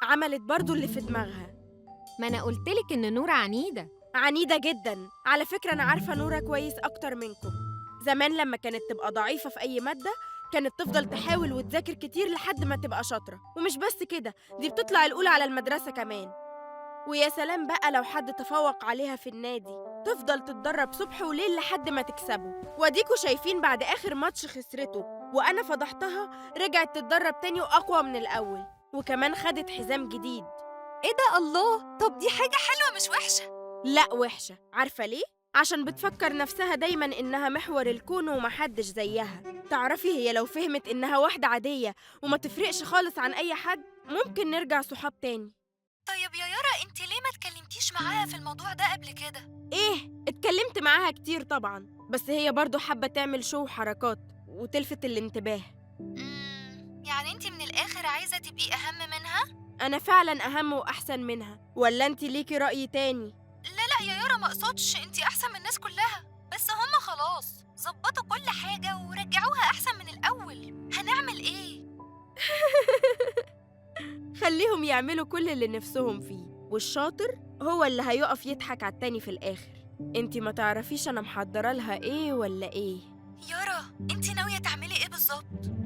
عملت برضو اللي في دماغها. ما أنا قلتلك إن نورة عنيدة. عنيدة جدا على فكرة. أنا عارفة نورة كويس أكتر منكم. زمان لما كانت تبقى ضعيفة في أي مادة كانت تفضل تحاول وتذاكر كتير لحد ما تبقى شاطرة، ومش بس كده، دي بتطلع الأولى على المدرسة كمان. ويا سلام بقى لو حد تفوق عليها في النادي، تفضل تتدرب صبح وليل لحد ما تكسبه. واديكوا شايفين بعد آخر ماتش خسرته وأنا فضحتها، رجعت تتدرب تاني وأقوى من الأول، وكمان خدت حزام جديد. إيه ده؟ الله، طب دي حاجة حلوة مش وحشة. لا وحشة، عارفة ليه؟ عشان بتفكر نفسها دايما إنها محور الكون ومحدش زيها. تعرفي هي لو فهمت إنها واحدة عادية وما تفرقش خالص عن أي حد، ممكن نرجع صحاب تاني. طيب يا يارا، انت ليه ما اتكلمتيش معاها في الموضوع ده قبل كده؟ إيه، اتكلمت معاها كتير طبعا، بس هي برضو حابة تعمل شو وحركات وتلفت الانتباه. يعني انت من الآخر عايزة تبقي أهم منها؟ أنا فعلا أهم وأحسن منها، ولا انت ليكي رأي تاني؟ لا لا يا يارا، ما اقصدش، انت احسن من الناس كلها، بس هما خلاص ظبطوا كل حاجة ورجعوها احسن من الاول. هنعمل ايه؟ خليهم يعملوا كل اللي نفسهم فيه، والشاطر هو اللي هيقف يضحك على التاني في الآخر. انت ما تعرفيش أنا محضرة لها ايه ولا ايه. يارا، انت ناوية تعملي ايه بالظبط؟